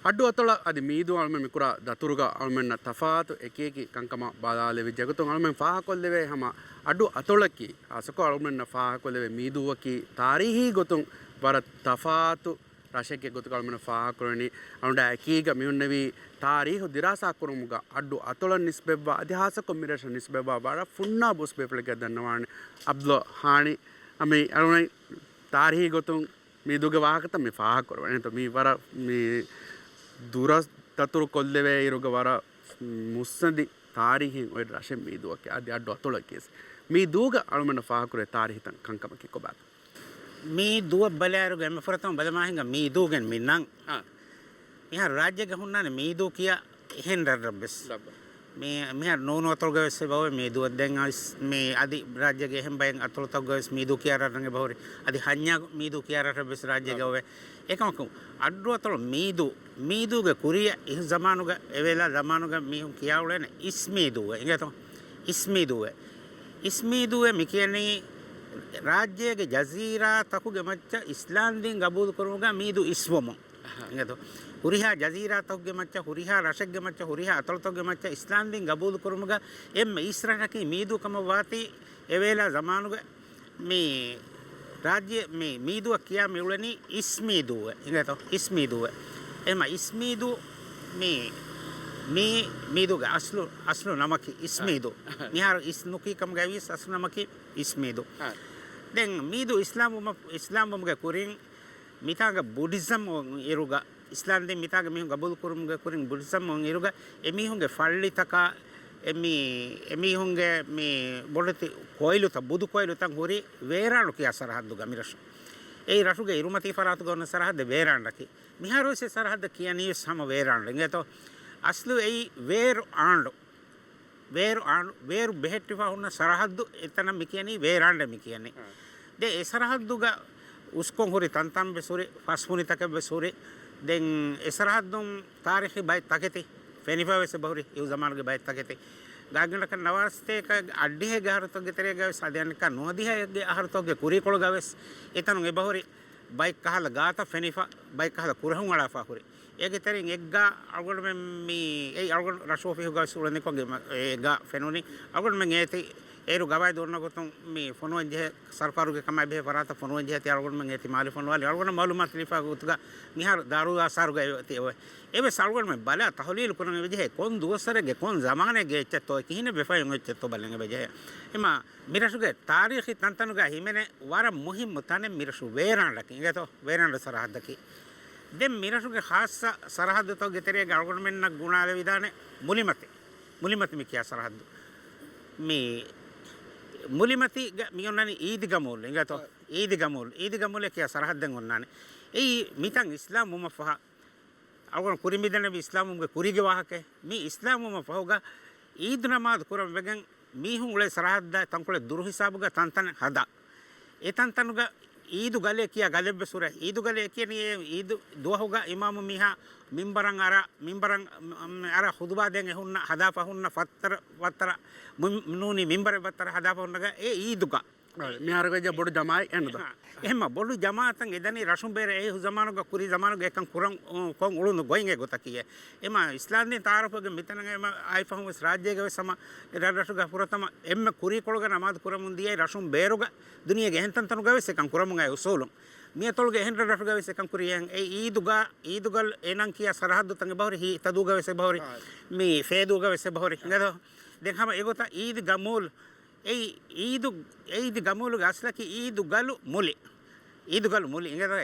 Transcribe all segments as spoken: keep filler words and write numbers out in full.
އައްޑު އަތޮޅަށް އަދި މީދޫ އަޅުމެން މިކުރާ ދަތުރުގަ އަޅުމެންނަށް ތަފާތު އެކިއެކި ކަންކަމަށް ބަލާލެވިއްޖެ ގޮތުން އަޅުމެން ފާހަގަކޮށްލެވޭ ހަމަ އައްޑު އަތޮޅަކީ، ހާއްސަކޮށް އަޅުމެންނަށް ފާހަގަކޮށްލެވޭ މީދޫއަކީ ތާރީހީ ގޮތުން ވަރަށް ތަފާތު ރަށެއްގެ ގޮތުގަ އަޅުމެންނަށް ފާހަގަކުރަނީ. އަޅުގަނޑާ އެކީގަ މިހުންނެވީ ތާރީހު ދިރާސާ ކުރުމުގަ އައްޑު އަތޮޅަށް ނިސްބަތްވާ އަދި ހާއްސަކޮށް މިރަށަށް ނިސްބަތްވާ ވަރަށް ފުންނާބު އުސްބޭފުޅެއްގަ ދަންނަވާނެ އަބްދުﷲ ހާނީ. އަ، މި އަޅުގަނޑު ތާރީހީ ގޮތުން މީދޫގެ ވާހަކަތައް މި ފާހަގަކުރަވަނީ. މި ވަރަށް މި ދުރަސް ދަތުރު ކޮށްލެވޭ އިރުގަ ވަރަށް މުއްސަނދި ތާރީހެއް އޮތް ރަށެއް މީދޫއަކީ. އަދި އައްޑު އަތޮޅަކީ. މީދޫގަ އަޅުމެންނަށް ފާހަގަކުރޭ ތާރީހިތައް ކަންކަމަކީ ކޮބާތޯ؟ މީ ދުވަށް ބަލާއިރުގަ އެންމެ ފުރަތަމަ ބަލަމާހިނގަ މީދޫގެން މި ނަން. އާ. މިހާރު ރާއްޖޭގަ ހުންނާނެ މީދޫ ކިޔާ އެހެން ރަށްރަށްވެސް. މި-، މިހާރު ނޫނު އަތޮޅުގަވެސް އެބައޮވޭ މީދޫއަށް. ދެން އައިސް މި އަދި ރާއްޖޭގެ އެހެން ބައެއް އަތޮޅުތަކުގަވެސް މީދޫ ކިޔާ ރަށްރަށް އެބަހުރި. އަދި ހަންޏާ މީދޫ ކިޔާ ރަށްރަށްވެސް ރާއްޖޭގަ އޮވޭ. އެކަމަކު އައްޑު އަތޮޅު މީދޫ، މީދޫގެ ކުރިއަށް އިހު ޒަމާނުގަ، އެވޭލާ ޒަމާނުގަ މީހުން ކިޔާ އުޅޭނެ އިސްމީދޫއޭ. އިނގޭތޯ؟ އިސްމީދޫއޭ. އިސްމީދޫއޭ މި ކިޔަނީ ރާއްޖޭގެ ޖަޒީރާތަކުގެ މައްޗަށް އިސްލާމްދީން ގަބޫލު ކުރުމުގަ މީދޫ އިސްވުމުން. އިނގޭތޯ؟ ހުރިހާ ޖަޒީރާތަކުގެ މައްޗަށް، ހުރިހާ ރަށެއްގެ މައްޗަށް، ހުރިހާ އަތޮޅުތަކުގެ މައްޗަށް އިސްލާމްދީން ގަބޫލު ކުރުމުގަ އެންމެ އިސްރަށަކީ މީދޫ ކަމަށް ވާތީ އެވޭލާ ޒަމާނުގަ މި ރާއްޖެ މި މީދޫއަށް ކިޔާ މި އުޅެނީ އިސްމީދޫއޭ. އިނގޭތޯ؟ އިސްމީދޫއޭ. އެމަ އިސްމީދޫ މި، މީ މީދޫގެ އަސްލު، އަސްލު ނަމަކީ އިސްމީދޫ. މިހާރު އިސް ނުކީ ކަމުގައިވިޔަސް އަސްލު ނަމަކީ އިސްމީދޫ. ދެން މީދޫ އިސްލާމް ވުމަށް، އިސްލާމް ވުމުގެ ކުރިން މިތާނގަ ބުޑިޒަމް އިރުގަ، އިސްލާމްދީން މިތާގެ މީހުން ގަބޫލު ކުރުމުގެ ކުރިން ބުޑިޒަމް އިރުގަ އެމީހުންގެ ފައްޅިތަކާ، އެމީ، އެމީހުންގެ މި ބޮޑެތި ކޮއިލުތައް، ބުދު ކޮއިލުތައް ހުރި ވޭރާންޑު ކިޔާ ސަރަހައްދުގަ މިރަށު. އެއީ ރަށުގެ އިރުމަތީ ފަރާތުގަ އޮންނަ ސަރަހައްދެއް ވޭރާންޑަކީ. މިހާރުވެސް އެ ސަރަހައްދަށް ކިޔަނީވެސް ހަމަ ވޭރާންޑު. އިނގޭތޯ؟ އަސްލު އެއީ ވޭރު އާންޑު. ވޭރު އާން-، ވޭރު ބެހެއްޓިފަ ހުންނަ ސަރަހައްދު އެތަނަށް މި ކިޔަނީ ވޭރާންޑޭ މި ކިޔަނީ. ދެ އެ ސަރަހައްދުގަ އުސްކޮށް ހުރި ތަންތަން ވެސް ހުރި، ފަސް ފުނިތަކެއް ވެސް ހުރި. ދެން އެ ސަރަހައްދުން ތާރީޚީ ބައެއް ތަކެތި ފެނިފަ ވެސް އެބަހުރި، އިހު ޒަމާނުގެ ބައެއް ތަކެތި. ގާތްގަނޑަކަށް ނަވާރަ ސަތޭކަ އަށްޑިހައެއްގެ އަހަރުތަކުގެ ތެރޭގަވެސް އަދި އަނެއްކާ ނުވަދިހައެއްގެ އަހަރުތަކުގެ ކުރީކޮޅުގަވެސް އެތަނުން އެބަހުރި ބައެއް ކަހަލަ ގާތައް ފެނިފަ، ބައެއް ކަހަލަ ކުރެހުން އަޅާފަ ހުރި. އޭގެ ތެރެއިން އެއްގާ އަޅުގަނޑުމެން މި އެއީ އަޅުގަނޑު ރަށު އޮފީހުގަވެސް އުޅެނިކޮށް ގެ-، އެ ގާ ފެނުނީ. އަޅުގަނޑުމެން އޭތި އޭރު ގަވާއިދު އޮންނަ ގޮތުން މި ފޮނުވަން ޖެހޭ ސަރުކާރުގެ ކަމާއި ބެހޭ ފަރާތަށް ފޮނުވަން ޖެހޭތީ އަޅުގަނޑުމެން އޭތި މާލެ ފޮނުވާލި. އަޅުގަނޑަށް މައުލޫމާތު ލިބިފަ ގޮތުގަ މިހާރު ދާރުލް އާސާރުގައި އޮތީ އެވެ. އެވެސް އަޅުގަނޑުމެން ބަލާ ތަހުލީލު ކުރަން އެބަޖެހޭ ކޮން ދުވަސްވަރެއްގެ ކޮން ޒަމާނެއްގެ އެއްޗެއްތޯ، ކިހިނެއް ވެފައި އޮތް އެއްޗެއްތޯ ބަލަން އެބަޖެހޭ. އެމާ މިރަށުގެ ތާރީޚީ ތަންތަނުގަ ހިމެނޭ ވަރަށް މުހިއްމު ތަނެއް މިރަށު ވޭރާންޑަކީ، އިނގޭތޯ؟ ވޭރާންޑު ސަރަހައްދަކީ. ދެން މިރަށުގެ ޚާއްޞަ ސަރަހައްދުތަކުގެ ތެރޭގަ އަޅުގަނޑުމެންނަށް ގުނާލެވިދާނެ މުލިމަތި. މުލިމަތި މި ކިޔާ ސަރަހައްދު. މި މުލިމަތިގަ މި އޮންނަނީ އީދި ގަމޫލު، އިނގޭތޯ؟ އީދި ގަމޫލު. އީދި ގަމޫލެއް ކިޔާ ސަރަހައްދެއް އޮންނާނެ. އެއީ މިތަން އިސްލާމް ވުމަށް ފަހަ އަޅުގަނޑު ކުރިން މިދަންނެވި އިސްލާމްވުމުގެ ކުރީގެ ވާހަކައެއް. މި އިސްލާމްވުމަށް ފަހުގަ އީދު ނަމާދު ކުރަން ވެގެން މީހުން އުޅޭ ސަރަހައްދާ ތަންކޮޅެއް ދުރު ހިސާބުގަ ތަންތަނެއް ހަދާ. އެ ތަންތަނުގަ އީދު ގަލޭ ކިޔާ ގަލެއްވެސް ހުރޭ. އީދު ގަލޭ ކިޔަނީ އެ އީދު ދުވަހުގަ އިމާމު މީހާ މިންބަރަށް އަރާ، މިންބަރަށް އަރާ ޚުތުބާ ދޭން އެ ހުންނަ ހަދާފަ ހުންނަ ފަތްތަރަ، ފަތްތަރަ މި-، ނޫނީ މިންބަރެއް ފަތްތަރަ ހަދާފަ ހުންނަ ގަ އެ އީދުގަ މިހާރު ވެއްޖެ ބޮޑު ޖަމާއެއް އެންނަދޯ؟ އެހެން، އެހެންމަ ބޮޑު ޖަމާއަތަށް އެދަނީ ރަށުން ބޭރަށް އެހު ޒަމާނުގަ ކުރީ ޒަމާނުގަ އެކަން ކުރަން، ކޮން އުޅުނު ގޮތް އެ ގޮތަކީ. އެމަ އިސްލާމްދީން ތައާރަފުގެ މިތަނަށް އެމަ އައި ފަހުން ވެސް ރާއްޖޭގަ ވެސް ހަމަ ރަށްރަށުގަ ފުރަތަމަ އެންމެ ކުރީކޮޅުގަ ނަމާދު ކުރަމުން ދިޔައީ ރަށުން ބޭރުގަ. ދުނިޔޭގެ އެހެން ތަންތަނުގަ ވެސް އެކަން ކުރަމުން އައި އުސޫލުން. މިއަތޮޅުގެ އެހެން ރަށްރަށުގަ ވެސް އެކަން ކުރި އެހެން. އެ އީދުގަ، އީދުގަލް އެ ނަން ކިޔާ ސަރަހައްދުތައް އެބަހުރި، ހިތަދޫގަ ވެސް އެބަހުރި، މި ފޭދޫގަ ވެސް އެބަހުރި. އިނގޭތޯ؟ ދެން ހަމަ އެގޮތަށް އީދި ގަމޫލް އެއީ އީދު، އެ އީދި ގަމޫލުގެ އަސްލަކީ އީދުގަލު މުލި. އީދުގަލު މުލި އިނގޭތޯ؟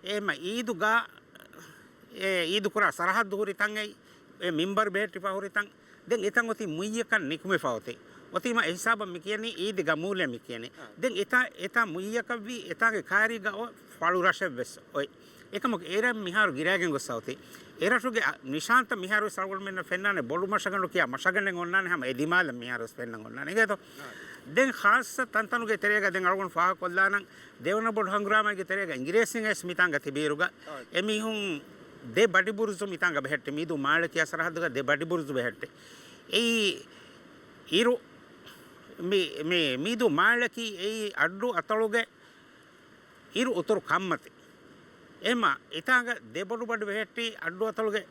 އެހެންމަ އީދުގަ އެ އީދު ކުރާ ސަރަހައްދު ހުރި ތަން އެއީ، އެ މިންބަރު ބެހެއްޓިފަ ހުރި ތަން. ދެން އެތަން އޮތީ މުއްޔަކަށް ނިކުމެފަ އޮތީ. އޮތީމަ އެ ހިސާބަށް މި ކިޔަނީ އީދި ގަމޫލޭ މި ކިޔަނީ. ދެން އެތާ، އެތާ މުއްޔަކަށްވީ އެތާގެ ކާރީގަ އޮތް ފަޅު ރަށެއް ވެސް އޮތް. އެކަމަކު އޭރަށް މިހާރު ގިރާގެން ގޮސް އޮތީ. އެ ރަށުގެ އަ، ނިޝާންތައް މިހާރު ވެސް އަޅުގަނޑުމެންނަށް ފެންނާނެ، ބޮޑު މަށަގަނޑު ކިޔާ މަށަގަނޑެއް އޮންނާނެ ހަމަ އެ ދިމާލަށް މިހާރު ވެސް ފެންނަން އޮންނާނެ. އިނގޭތޯ؟ ދެން ޚާއްޞަ ތަންތަނުގެ ތެރޭގަ ދެން އަޅުގަނޑު ފާހަގަކޮށްލާނަން، ދެވަނަ ބޮޑު ހަނގުރާމައިގެ ތެރޭގަ އިނގިރޭސިން އައިސް މިތާނގަ ތިބިއިރުގަ އެމީހުން ދެ ބަޑިބުރުޒު މިތާނގަ ބެހެއްޓެ. މީދޫ މާޅެ ކިޔާ ސަރަހައްދުގަ ދެ ބަޑިބުރުޒު ބެހެއްޓެ. އެއީ އިރު، މި، މި، މީދޫ މާޅަކީ އެއީ އައްޑޫ އަތޮޅުގެ އިރު އުތުރު ކަންމަތި. އެހެމަ އެތާނގަ ދެބޮޑު ބަޑި ބެހެއްޓި އައްޑުއަތޮޅުގެ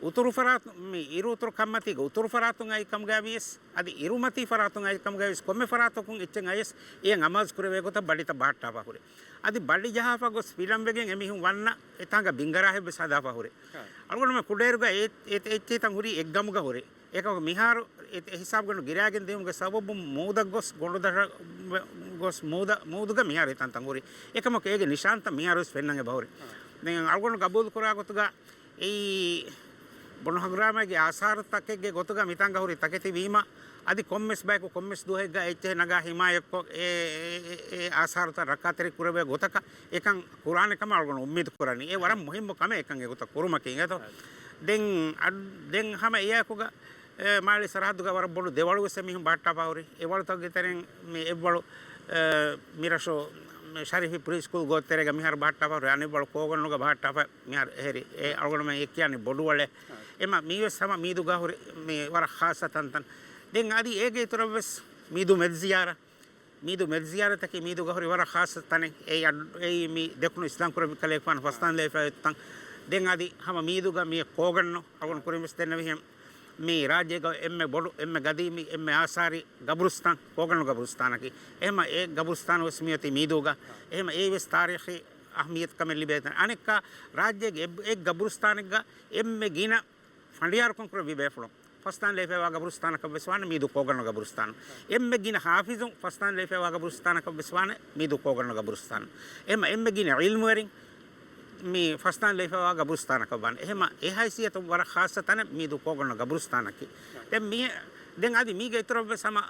އުތުރު ފަރާތު، މި އިރު އުތުރު ކަންމަތީގެ އުތުރު ފަރާތުން އައި ކަމުގައި ވިޔަސް، އަދި އިރުމަތީ ފަރާތުން އައި ކަމުގައި ވިޔަސް، ކޮންމެ ފަރާތަކުން އެއްޗެއް އަޔަސް އެއަށް އަމާޒު ކުރެވޭ ގޮތަށް ބަޑިތައް ބަހައްޓާފަ ހުރި. އަދި ބަޑި ޖަހާފަ ގޮސް ފިލަން ވެގެން އެމީހުން ވަންނަ އެތާނގަ ބިންގަރާހެއް ވެސް ހަދާފަ ހުރި. އަޅުގަނޑުމެން ކުޑައިރުގަ އެ، އެ، އެއްޗެއްތަން ހުރީ އެއްގަމުގަ ހުރި. އެކަމަކު މިހާރު އެ، އެ ހިސާބުގަނޑު ގިރާގެން ދިޔުމުގެ ސަބަބުން މޫދަށް ގޮސް ގޮނޑުދަށަށް ގޮސް މޫދަ، މޫދުގަ މިހާރު އެތަންތަން ހުރި. އެކަމަކު އޭގެ ނިޝާންތައް މިހާރު ވެސް ފެންނަން އެބަ ހުރި. ދެން އަޅުގަނޑު ގަބޫލު ކުރާ ގޮތުގަ އެއީ ބޮނު ހަނގުރާމައިގެ އާސާރުތަކެއްގެ ގޮތުގަ މިތާނގަ ހުރި ތަކެތި ވީމަ، އަދި ކޮންމެސް ބަޔަކު ކޮންމެސް ދުވަހެއްގަ އެއްޗެހި ނަގާ ހިމާޔަތްކޮށް އެ، އެ، އެ، އެ އާސާރުތައް ރައްކާތެރި ކުރެވޭ ގޮތަކަށް އެކަން ކުރާނެ ކަމަށް އަޅުގަނޑު އުއްމީދު ކުރަނީ. އެ ވަރަށް މުހިއްމު ކަމެއް އެކަން އެގޮތަށް ކުރުމަކީ އިނގޭތޯ. ދެން އަ، ދެން ހަމަ އެއާއެކުގަ އެ، މާލީ ސަރަހައްދުގަ ވަރަށް ބޮޑު ދެވަޅު ވެސް އެމީހުން ބަހައްޓާފަ ހުރި. އެވަޅުތަކުގެ ތެރެއިން މި އެއްވަޅު، އެ، މި ރަށު، މި ޝަރީފީ ޕްރީ ސްކޫލް ގޯތި ތެރޭގަ މިހާރު ބަހައްޓާފަ ހުރި. އަނެއްވަޅު ކޯގަންނުގަ ބަހައްޓާފަ މިހާރު އެހެރި. އެ އަޅުގަނޑުމެން އެ ކިޔާނީ ބޮޑުވަޅޭ. އެމަ މީވެސް ހަމަ މީދުގަ ހުރި މި ވަރަށް ޚާއްޞަ ތަންތަން. ދެން އަދި އޭގެ އިތުރަށް ވެސް މީދޫ މެދު ޒިޔާރަ މީދޫ މެދު ޒިޔާރަތަކީ މީދޫގަ ހުރި ވަރަށް ޚާއްޞަ ތަނެއް. އެއީ އަ، އެއީ މި ދެކުނު އިސްލާމް ކުރެއްވި ކަލޭގެފާނު ފަސްދާން ލެވިފައި ތަން. ދެން އަދި ހަމަ މީދޫގަ މި ކޯގަންނު އަޅުގަނޑު ކުރިން ވެސް ދެންނެވިހެން މި ރާއްޖޭގަ އެންމެ ބޮޑު، އެންމެ ގަދީމީ، އެންމެ އާސާރީ ގަބުރުސްތާން ކޯގަންނު ގަބުރުސްތާނަކީ. އެހެމަ އެ ގަބުރުސްތާނު ވެސް މިއޮތީ މީދޫގަ. އެހެމަ އެއީ ވެސް ތާރީޚީ އަހައްމިއްޔަތު ކަމެއް ލިބޭ ތަނެއް. އަނެއްކާ ރާއްޖޭގެ އެއް، އެއް ގަބުރުސްތާނެއްގަ އެންމެ ގިނަ ފަނޑިޔާރުކަން ކުރެއްވި ބޭފުޅުން ފަސްދާން ލެވިފައިވާ ގަބުރުސްތާނަކަށް ވެސް ވާނެ މީދޫ ކޯގަންނު ގަބުރުސްތާނު. އެންމެ ގިނަ ހާފިޒުން ފަސްދާން ލެވިފައިވާ ގަބުރުސްތާނަކަށް ވެސް ވާނެ މީދޫ ކޯގަންނު ގަބުރުސްތާނު. އެހެމަ އެންމެ ގިނަ ޢިލްމުވެރިން މި ފަސްދާން ލެވިފައިވާ ގަބުރުސްތާނަކަށް ވާނެ. އެހެމަ އެ ހައިސިއްޔަތުން ވަރަށް ޚާއްޞަ ތަނެއް މީދޫ ކޯގަންނު ގަބުރުސްތާނަކީ. ދެން މި، ދެން އަދި މީގެ އިތުރަށް ވެސް ހަމަ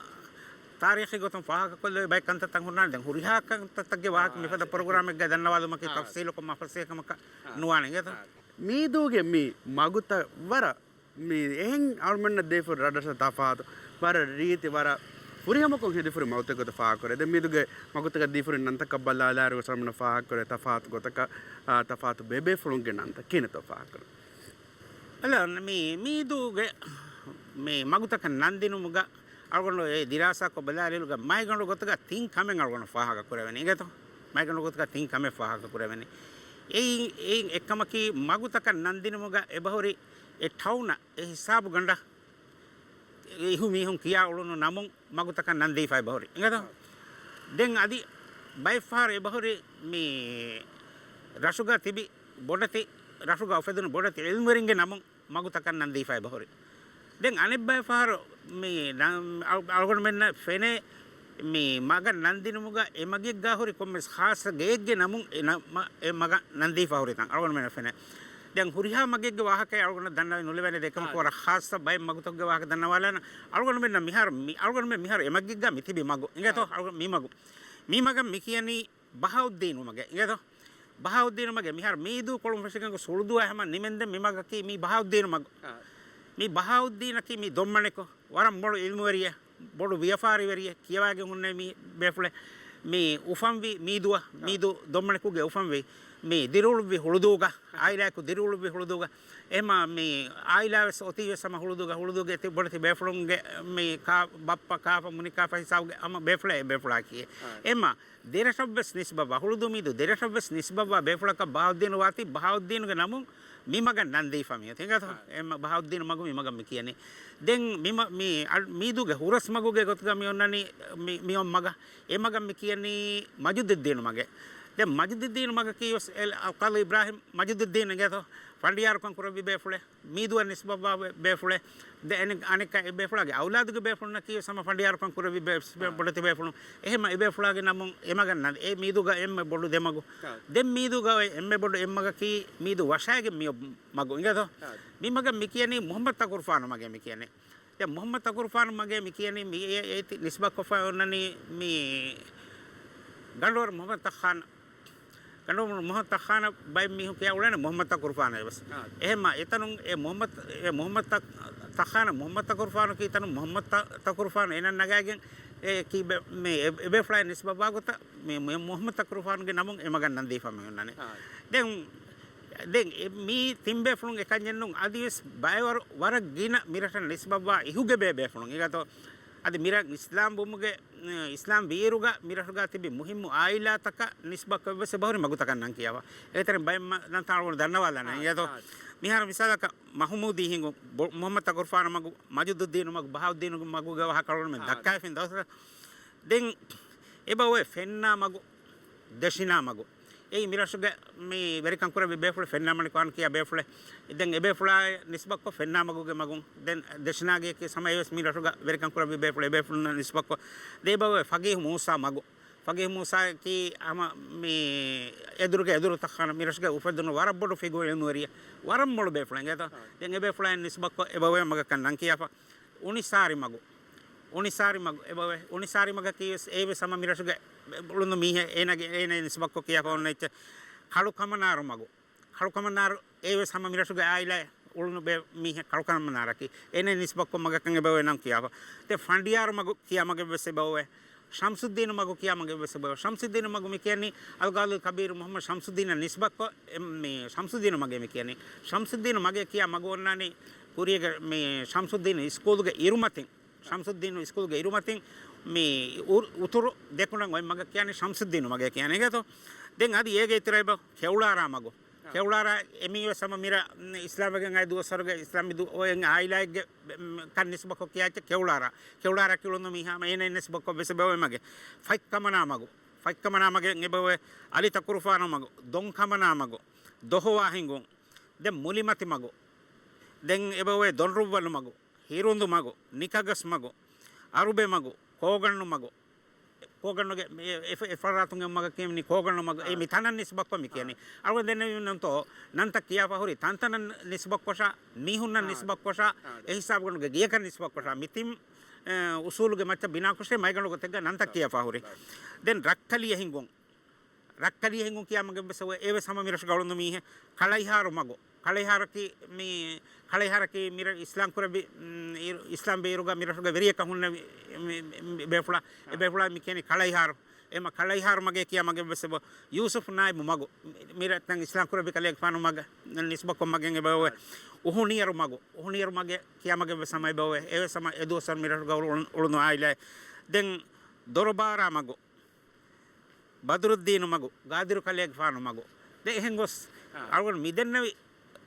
ތާރީޚީ ގޮތުން ފާހަގަކޮށްލެވޭ ބައެއް ކަންތައްތައް ހުންނާނެ. ދެން ހުރިހާ ކަންތައްތަކުގެ ވާހަކަ މިފަދަ ޕްރޮގްރާމެއްގައި ދަންނަވާލުމަކީ ތަފްސީލުކޮށް މަފަސޭހަކަމަކަށް ނުވާނެ އިނގޭތޯ؟ މީދޫގެ މި މަގުތައް ވަރަށް މި އެހެން އަޅުމެންނަށް ދީފަ ރަށްރަށަށް ތަފާތު، ވަރަށް ރީތި ވަރަށް ފުރިހަމަކޮށް ހެދިފަ ހުރި މަގުތައް ގޮތަށް ފާހަގަކުރޭ. ދެން މީދޫގެ މަގުތަކަށް ދީފަ ހުރި ނަންތަކަށް ބަލާލާއިރު ވެސް އަޅުމެންނަށް ފާހަގަކުރޭ ތަފާތު ގޮތަކަށް، އާ، ތަފާތު ބޭބޭފުޅުންގެ ނަންތައް ކިހިނެއްތޯ ފާހަގަކުރަން. އަލަ، މި މީދޫގެ މި މަގުތަކަށް ނަންދިނުމުގަ އަޅުގަނޑު އެ ދިރާސާކޮށް ބަލާލިއިރުގަ މައިގަނޑު ގޮތުގަ ތިން ކަމެއް އަޅުގަނޑު ފާހަގަ ކުރެވެނީ. އިނގޭތޯ؟ މައިގަނޑު ގޮތުގަ ތިން ކަމެއް ފާހަގަ ކުރެވެނީ. އެއިން، އެއިން އެއްކަމަކީ މަގުތަކަށް ނަންދިނުމުގަ އެބަހުރި އެ ޓައުނަށް އެ ހިސާބު ގަނޑަށް އިހު މީހުން ކިޔާ އުޅުނު ނަމުން މަގުތަކަށް ނަންދީފަ އެބަހުރި. އިނގޭތޯ؟ ދެން އަދި ބައެއްފަހަރު އެބަހުރި މި ރަށުގަ ތިބި ބޮޑެތި، ރަށުގަ އުފެދުނު ބޮޑެތި އިލްމުވެރިންގެ ނަމުން މަގުތަކަށް ނަންދީފަ އެބަހުރި. ދެން އަނެއްބައިފަހަރު މި ނަ، އަޅު، އަޅުގަނޑުމެންނަށް ފެނޭ މި މަގަށް ނަންދިނުމުގަ އެ މަގެއްގަ ހުރި ކޮންމެސް ޚާއްޞަ ގެއެއްގެ ނަމުން އެ ނަ، މަ، އެ މަގަށް ނަންދީފަ ހުރިތަން އަޅުގަނޑުމެންނަށް ފެނޭ. ދެން ހުރިހާ މަގެއްގެ ވާހަކައެއް އަޅުގަނޑަށް ދަންނަވެ ނުލެވޭނެ. ދެކަމަކު ވަރަށް ޚާއްޞަ ބައެއް މަގުތަކުގެ ވާހަކަ ދަންނަވާލާނަ. އަޅުގަނޑުމެންނަށް މިހާރު މި، އަޅުގަނޑުމެން މިހާރު އެ މަގެއްގަ މި ތިބި މަގު. އިނގޭތޯ؟ އަޅުގަނޑު މި މަގު. މި މަގަށް މި ކިޔަނީ ބަހާއުއްދީނު މަގެއް. އިނގޭތޯ؟ ބަހާއުއްދީނު މަގެއް. މިހާރު މީދޫ ކޮޅުން ފެށިގެން ގޮސް ހުޅުދޫއާ ހަމަ ނިމެންދެން މި މަގަކީ މީ ބަހާއުއްދީނު މަގު. މީ ބަހާއުއްދީނަކީ މީ ދޮންމަނެކު ވަރަށް ބޮޑު އިލްމުވެރިއެއް، ބޮޑު ވިޔަފާރިވެރިއެއް، ކިޔަވާގެން ހުންނެވި މީ ބޭފުޅެއް. މީ އުފަންވީ މީދޫއަށް، މީދޫ ދޮންމަނެކުގެ އުފަންވީ. މީ ދިރިއުޅުއްވި ހުޅުދޫގަ، އާއިލާއެކު ދިރިއުޅުއްވި ހުޅުދޫގަ. އެހެމަ މީ އާއިލާ ވެސް އޮތީ ވެސް ހަމަ ހުޅުދޫގަ، ހުޅުދޫގެ ތި ބޮޑެތި ބޭފުޅުންގެ މީ ކާ، ބައްޕަ ކާފަ މުނިކާފަ ހިސާބުގެ ހަމަ ބޭފުޅެއް އެ ބޭފުޅާކީ. އެހެމަ ދެރަށަށްވެސް ނިސްބަތްވާ، ހުޅުދޫ މީދޫ ދެރަށަށްވެސް ނިސްބަތްވާ ބޭފުޅަކަށް ބަހާއުއްދީނު ވާތީ، ބަހާއުއްދީނުގެ ނަމުން މި މަގަށް ނަންދީފަ މިއޮތީ. އިނގޭތޯ؟ އެ މަ، ބަހާއުއްދީނު މަގު މި މަގަށް މި ކިޔަނީ. ދެން މި މަ، މި އަ، މީދޫގެ ހުރަސް މަގުގެ ގޮތުގަ މި އޮންނަނީ މި، މި އޮން މަގަށް. އެ މަގަށް މި ކިޔަނީ މަޖުދުއްދީނު މަގެއް. ދެން މަޖުދުއްދީނު މަގަކީ ވެސް އެ، އަލްޤާޟީ އިބްރާހިމް މަޖުދުއްދީން އިނގޭތޯ؟ ފަނޑިޔާރުކަން ކުރެއްވި ބޭފުޅެއް. މީދޫއަށް ނިސްބަތްވާ ބޭ، ބޭފުޅެއް. ދެ، އަނެ، އަނެއްކާ އެ ބޭފުޅާގެ އައުލާދުގެ ބޭފުޅުންނަކީ ވެސް ހަމަ ފަނޑިޔާރުކަން ކުރެއްވި ބޭ، ބޭ، ބޮޑެތި ބޭފުޅުން. އެހެމަ އެ ބޭފުޅާގެ ނަމުން އެ މަގަށް ނަން، އެ މީދޫގަ އެންމެ ބޮޑު ދެ މަގު. ދެން މީދޫގަ އޮތް އެންމެ ބޮޑު އެއް މަގަކީ މީދޫ ވަށާގެން މިއޮ މަގު އިނގޭތޯ؟ މި މަގަށް މި ކިޔަނީ މުޙައްމަދު ތަކުރުފާނު މަގޭ މި ކިޔަނީ. ދެން މުޙައްމަދު ތަކުރުފާނު މަގޭ މި ކިޔަނީ މި އެ، އޭތި ނިސްބަތްކޮށްފަ އޮންނަނީ މި ގަނޑުވަރު މުޙައްމަދު ތައްޚާނަ. ގަނޑުވަރު މުޙައްމަދު ތައްޚާނަ ބައެއް މީހުން ކިޔާ އުޅޭނެ މުޙައްމަދު ތަކުރުފާނަ އެވެސް. އެހެމަ އެތަނުން އެ މުޙައްމަދު، އެ މުޙައްމަދު ތަ، ތައްޚާނަ، މުޙައްމަދު ތަކުރުފާނު ކީ ތަނުން މުޙައްމަދު ތަ، ތަކުރުފާނު އޭނަ ނަގާގެން އެ ކީ ބެ، މި އެ، އެބޭފުޅާ ނިސްބަތްވާ ގޮތަށް މި، މި މުޙައްމަދު ތަކުރުފާނުގެ ނަމުން އެ މަގަށް ނަންދީފަ މި ހުންނަނީ. ދެން، ދެން އެ، މީ ތިން ބޭފުޅުން އެކަންޏެއް ނޫން. އަދިވެސް ބައެއް ވަރު، ވަރަށް ގިނަ މިރަށަށް ނިސްބަތްވާ އިހުގެ ބޭ ބޭފުޅުން. އިނގޭތޯ؟ އަދި މިރަށް އިސްލާމް ވުމުގެ، އެ، އިސްލާމް ވިއިރުގަ މިރަށުގަ ތިބި މުހިއްމު އާއިލާތަކަށް ނިސްބަތްކޮށް ވެސް އެބަހުރި މަގުތަކަށް ނަން ކިޔާފަ. އޭތެރެން ބައެއް ނަންތައް އަޅުގަނޑު ދަންނަވާލާނެ. އާ، އިނގޭތޯ؟ އާ. މިހާރު މިސާލަކަށް މަހުމޫދީ ހިނގުން، ބޮ-، މުހައްމަދު ތަކުރުފާނު މަގު، މަޖުދުއްދީނު މަގު، ބަހާއުއްދީނު މަގުގެ ވާހަކަ އަޅުގަނޑުމެން އާ. ދައްކާފިން ދައުސަށް. ދެން އެބައޮތް ފެންނާ މަގު، ދެށިނާ މަގު. އެއީ މިރަށުގެ މި ވެރިކަން ކުރެއްވި ބޭފުޅެއް ފެންނާ މަނިކު އާން ކިޔާ ބޭފުޅެއް. ދެން އެބޭފުޅާ ނިސްބަތްކޮށް ފެންނާ މަގުގެ މަގުން. ދެން ދެށިނާގެ ކިޔަސް ހަމަ އެވެސް މިރަށުގަ ވެރިކަން ކުރެއްވި ބޭފުޅެއް، އެބޭފުޅުންނަށް ނިސްބަތްކޮށް. ދެ އެބައޮތް ފަގީހު މޫސާ މަގު. ފަގީހު މޫސާއަކީ ހަމަ މި އެދުރުގެ އެދުރު ތަޚާނަ މިރަށުގެ އުފެދުނު ވަރަށް ބޮޑު ފިގުރު އިލްމުވެރިއެއް. ވަރަށް މޮޅު ބޭފުޅެއް އިނގޭތޯ. ދެން އެބޭފުޅާއިން ނިސްބަތްކޮށް އެބައޮތް މަގަކަށް ނަން ކިޔާފަ. އުނިސާރި މަގު. އުނިސާރި މަގު އެބައޮތް. އުނިސާރި މަގަކީ ވެސް އެއީ ވެސް ހަމަ މިރަށުގެ އުޅުނު މީހެއް. އޭނާގެ، އޭނާ ނިސްބަތްކޮށް ކިޔާފަ އޮންނަ އެއްޗެއް. ކަޅު ކަމަނާރު މަގު. ކަޅު ކަމަނާރު އެއީ ވެސް ހަމަ މިރަށުގެ އާއިލާ އުޅުނު ބޭ މީހެއް ކަޅު ކަމަނާރަކީ. އޭނާ ނިސްބަތްކޮށް މަގަކަށް އެބައޮތް ނަން ކިޔާފަ. ދެން ފަނޑިޔާރު މަގު ކިޔާ މަގެއް ވެސް އެބައޮތް. ޝަމްސުއްދީނު މަގު ކިޔާ މަގެއް ވެސް އެބައޮތް. ޝަމްސުއްދީނު މަގު މި ކިޔަނީ އަލްގާލީ ކަބީރު މުހައްމަދު ޝަމްސުއްދީނަށް ނިސްބަތްކޮށް، އެ، މި ޝަމްސުއްދީނު މަގޭ މި ކިޔަނީ. ޝަމްސުއްދީނު މަގޭ ކިޔާ މަގު އޮންނާނީ ކުރީގެ މި ޝަމްސުއްދީނު އިސްކޫލުގެ އިރުމަތިން. ޝަމްސުއްދީނު އިސްކޫލުގެ އިރުމަތިން މި އު-، އުތުރު ދެކުނަށް އޮތް މަގަށް ކިޔަނީ ޝަމްސުއްދީނު މަގޭ ކިޔަނީ އިނގޭތޯ. ދެން އަދި އޭގެ އިތުރަށް އެބަ ކެއުޅާރާ މަގު. ކެއުޅާރާ އެމީ ވެސް ހަމަ މިރަށް އިސްލާމްވެގެން އައި ދުވަސްވަރުގެ އިސްލާމީ ދު-، އޮތް އާއިލާއެއްގެ ކަން ނިސްބަތްކޮށް ކިޔާ އެއްޗެއް ކެއުޅާރާ. ކެއުޅާރާ ކިޔުނު މީހާ ހަމަ އޭނައިން ނިސްބަތްކޮށް ވެސް އެބައޮތް މަގެއް. ފަތްކަމަނާ މަގު. ފަތްކަމަނާ މަގެއް އެބައޮތް. އަލި ތަކުރުފާނު މަގު. ދޮންކަމަނާ މަގު. ދޮހޮވާ ހިނގުން. ދެން މުލިމަތި މަގު. ދެން އެބައޮތް ދޮންރުއްވަލު މަގު. ހިރުނދު މަގު. ނިކަގަސް މަގު. އަރުބެ މަގު. ކޯގަންނު މަގު. ކޯގަންނުގެ މި އެ، އެ، އެ ފަރާތުން އެ މަގަށް ކިޔަނީ ކޯގަންނު މަގު. އެ މި ތަނަށް ނިސްބަތްކޮށް މި ކިޔަނީ. އަޅުގަނޑު ދެންނެވި ނަންތޯ، ނަންތައް ކިޔާފަ ހުރި ތަންތަނަށް ނިސްބަތްކޮށާ، މީހުންނަށް ނިސްބަތްކޮށާ، އެ ހިސާބުގަނޑުގެ ގެޔަކަށް ނިސްބަތްކޮށާ، މި ތިން، އެ، އުސޫލުގެ މައްޗަށް ބިނާކޮށޭ މައިގަނޑު ގޮތެއްގަ ނަންތައް ކިޔާފަ ހުރި. ދެން ރައްކަލިޔަ ހިނގުން. ރައްކަލިޔަ ހިނގުން ކިޔާ މަގެއް ވެސް އެ ވެސް ހަމަ މިރަށުގަ އުޅުނު މީހެއް. ކަޅައިހާރު މަގު. ކަޅައިހާރަކީ މި، ކަޅައިހާރަކީ މިރަށް އިސްލާމް ކުރެއްވި، އިރު-، އިސްލާމް ވެއިރުގަ މިރަށުގެ ވެރިޔަކަށް ހުންނެވި މި، މި، މި ބޭފުޅާ، އެ ބޭފުޅާ މި ކިޔަނީ ކަޅައިހާރު. އެމަ ކަޅައިހާރު މަގޭ ކިޔާ މަގެއް ވެސް އެބަ. ޔޫސުފް ނާއިބު މަގު. މި، މިރަށް ތަން އިސްލާމް ކުރެއްވި ކަލޭގެފާނު މަގަށް ނިސްބަތްކޮށް މަގެއް އެބަ. އުހުނިޔަރު މަގު. އުހުނިޔަރު މަގޭ ކިޔާ މަގެއް ވެސް ހަމަ އެބަ. އެވެސް ހަމަ އެދުވަސްވަރު މިރަށުގަ އުޅު-، އުޅުނު އާއިލާ. ދެން ދޮރުބާރާ މަގު. ބަދުރުއްދީނު މަގު، ގާދިރު ކަލޭގެފާނު މަގު. ދެ އެހެން ގޮސް، އަޅުގަނޑު މި ދެންނެވި،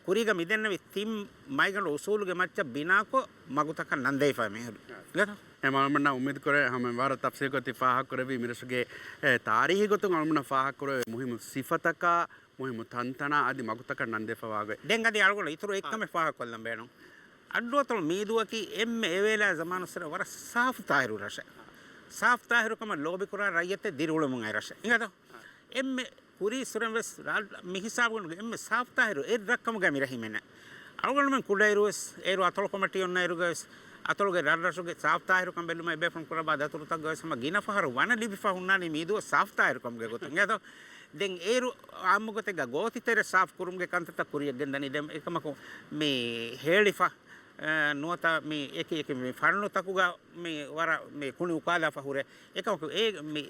ކުރީގަ މި ދެންނެވި ތިން މައިގަނޑު އުސޫލުގެ މައްޗަށް ބިނާކޮށް މަގުތަކަށް ނަންދެވިފަ މިހުރި. އެ މަ-، އަޅުގަނޑަށް އުއްމީދު ކުރޭ ހަމަ ވަރަށް ތަފްސީލްކޮށް ތި ފާހަގަކުރެއްވީ މިރަށުގެ، އެ، ތާރީހީ ގޮތުން އަޅުގަނޑަށް ފާހަގަކުރެވޭ މުހިއްމު ސިފަތަކާ، މުހިއްމު ތަންތަނާ އަދި މަގުތަކަށް ނަންދެފަވާގޮތް. ދެން އަދި އަޅުގަނޑު އިތުރު އެއްކަމެއް ފާހަގަކޮށްލަން ބޭނުން. އައްޑުއަތޮޅު މީދޫއަކީ އެންމެ އެވޭލާ ޒަމާނުއްސުރެ ވަރަށް ސާފު ތާހިރު ރަށެއް. ސާފު ތާހިރުކަމަށް ލޯބިކުރާ ރައްޔަތެއް ދިރިއުޅެމުން އައި ރަށެއް. އިނގޭތޯ؟ އެންމެ ކުރީއްސުރެން ވެސް ރާ-، މި ހިސާބުގަނޑުގެ އެންމެ ސާފު ތާހިރު އެއް ރަށްކަމުގައި މި ރަށް ހިމެނޭ. އަޅުގަނޑުމެން ކުޑައިރު ވެސް އޭރު އަތޮޅު ކޮމިޓީ އޮންނަ އިރުގަ ވެސް އަތޮޅުގެ ރަށްރަށުގެ ސާފު ތާހިރުކަން ބެލުމަށް އެބޭފުޅުން ކުރައްވާ ދަތުރުތަކުގަ ވެސް ހަމަ ގިނަ ފަހަރު ވަނަ ލިބިފަ ހުންނާނީ މީދޫ ސާފު ތާހިރުކަމުގެ ގޮތުން. އިނގޭތޯ؟ ދެން އޭރު އާއްމު ގޮތެއްގަ ގޯތި ތެރެ ސާފު ކުރުމުގެ ކަންތައްތައް ކުރިޔަށް ގެންދަނީ. ދެން އެކަމަކު މި ހޭޅިފަ، އަ، ނުވަތަ މި އެކި އެކި މި ފަންނުތަކުގަ މި ވަރަށް މި ކުނި އުކާލާފަ ހުރޭ. އެކަމަކު އެ މި،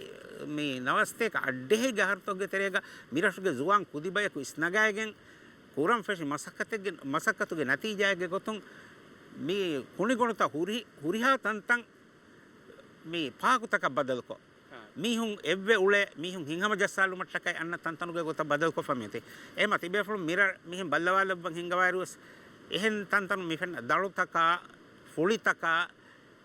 މި ނަވަސަތޭކަ އަށްޑިހައިގެ އަހަރުތަކުގެ ތެރޭގަ މިރަށުގެ ޒުވާން ކުދިބަޔަކު އިސްނަގައިގެން ކުރަން ފެށި މަސައްކަތެއްގެ، މަސައްކަތުގެ ނަތީޖާއެއްގެ ގޮތުން މި ކުނިގޮނޑުތައް ހުރި-، ހުރިހާ ތަންތަން މި ޕާކުތަކަށް ބަދަލުކޮށް، މީހުން އެއްވެ އުޅޭ، މީހުން ހިތްހަމަ ޖައްސާލުމަށްޓަކައި އަންނަ ތަންތަނުގެ ގޮތަށް ބަދަލުކޮށްފަ މިއޮތީ. އެހެމަ ތިބޭފުޅުން މިރަށް މިހެން ބައްލަވާލައްވަން ހިންގަވާއިރުވެސް، އެހެން ތަންތަނުން މި ފެންނަ ދަޅުތަކާ، ފުޅިތަކާ،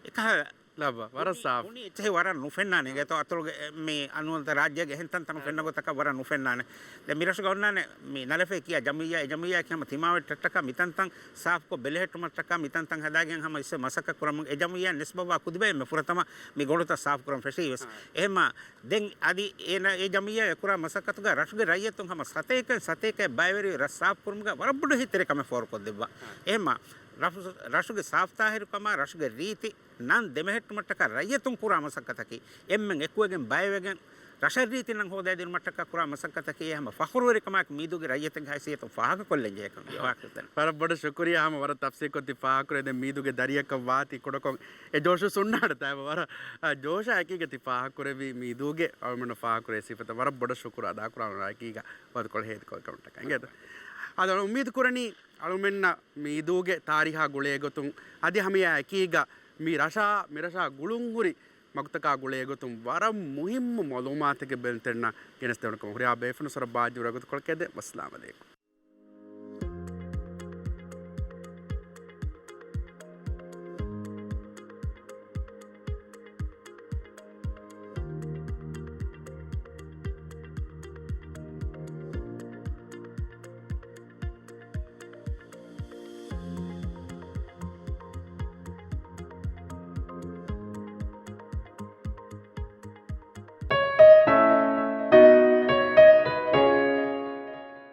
އެކަހަލަ ލައްވާ، ވަރަށް ސާފު. ކުނި އެއްޗެހި ވަރަށް ނުފެންނާނެ. އިނގޭތޯ އަތޮޅުގެ މި އަންނަ ރާއްޖޭގެ އެހެން ތަންތަނުން ފެންނަ ގޮތަކަށް ވަރަށް ނުފެންނާނެ. ދެން މިރަށުގަ އޮންނާނެ މި ނަލަފައި ކިޔާ ޖަމިއްޔާ، އެ ޖަމިއްޔާއަކީ ހަމަ ތިމާވެއްޓަށްޓަކާ މިތަންތަން ސާފުކޮށް ބެލެހެއްޓުމަށްޓަކާ މިތަންތަން ހަދާގެން ހަމަ އިސްވެ މަސައްކަތް ކުރަމުން އެ ޖަމިއްޔާ ނިސްބަތްވާ ކުދިބައެއް މެ ފުރަތަމަ މި ގޮނޑުތައް ސާފުކުރަން ފެށީ ވެސް. އެހެމަ ދެން އަދި އޭނަ އެ ޖަމިއްޔާ އެ ކުރާ މަސައްކަތުގަ ރަށުގެ ރައްޔިތުން ހަމަ ސަތޭކައިން ސަތޭކައެއް ބައިވެރިވެ ރަށް ސާފުކުރުމުގަ ވަރަށް ބޮޑު އެހީތެރިކަމެއް ފޯރުކޮށްދެއްވާ. އެހެމަ ރަށު-، ރަށުގެ ސާފުތާހިރުކަމާ ރަށުގެ ރީތި ނަން ދެމެހެއްޓުމަށްޓަކާ ރައްޔިތުން ކުރާ މަސައްކަތަކީ، އެންމެން އެކުވެގެން ބައެވެގެން ރަށަށް ރީތި ނަން ހޯދައިދިނުމަށްޓަކާ ކުރާ މަސައްކަތަކީ، ހަމަ ފަޚުރުވެރިކަމާއެކު މީދޫގެ ރައްޔިތެއްގެ ހައިސިއްޔަތުން ފާހަގަކޮށްލަން ޖެހޭ ކަމެއް. ވަރަށް ބޮޑަށް ޝުކުރިއްޔާ ހަމަ ވަރަށް ތަފްސީލްކޮށް ތި ފާހަގަކުރޭ. ދެން މީދޫގެ ދަރިއަކަށް ވާތީ ކުޑަކޮށް އެ ޖޯޝު ސުންނާނެ ތައިބަ ވަރަށް، އަ، ޖޯޝާ އެކީގަ ތި ފާހަގަކުރެއްވީ މީދޫގެ އަޅުމެންނަށް ފާހަގަކުރޭ ސިފަތައް. ވަރަށް ބޮޑަށް ޝުކުރު އަދާކުރާނަން އެކީގަ ވަދުކޮޅު ހޭދަކޮށް ކަމަށްޓަކާ. އިނގޭތަ؟ އަދި އުއްމީދު ކުރަނީ އަޅުމެންނަށް މި އީދުގެ ތާރީހާ ގުޅޭގޮތުން އަދި ހަމައެއާ އެކީގަ މި ރަށާ، މި ރަށާ ގުޅުންހުރި މަގުތަކާ ގުޅޭގޮތުން ވަރަށް މުހިއްމު މައުލޫމާތެއް ބެންތެންނަށް ގެނެސްދެވުނު ކަމަށް ހުރިހާ ބޭފުޅުން ސޮރަ ބާއްޖަވެރި ވަގުތުކޮޅަކަށް އެދެން. ވައްސަލާމް އަލައިކުމް.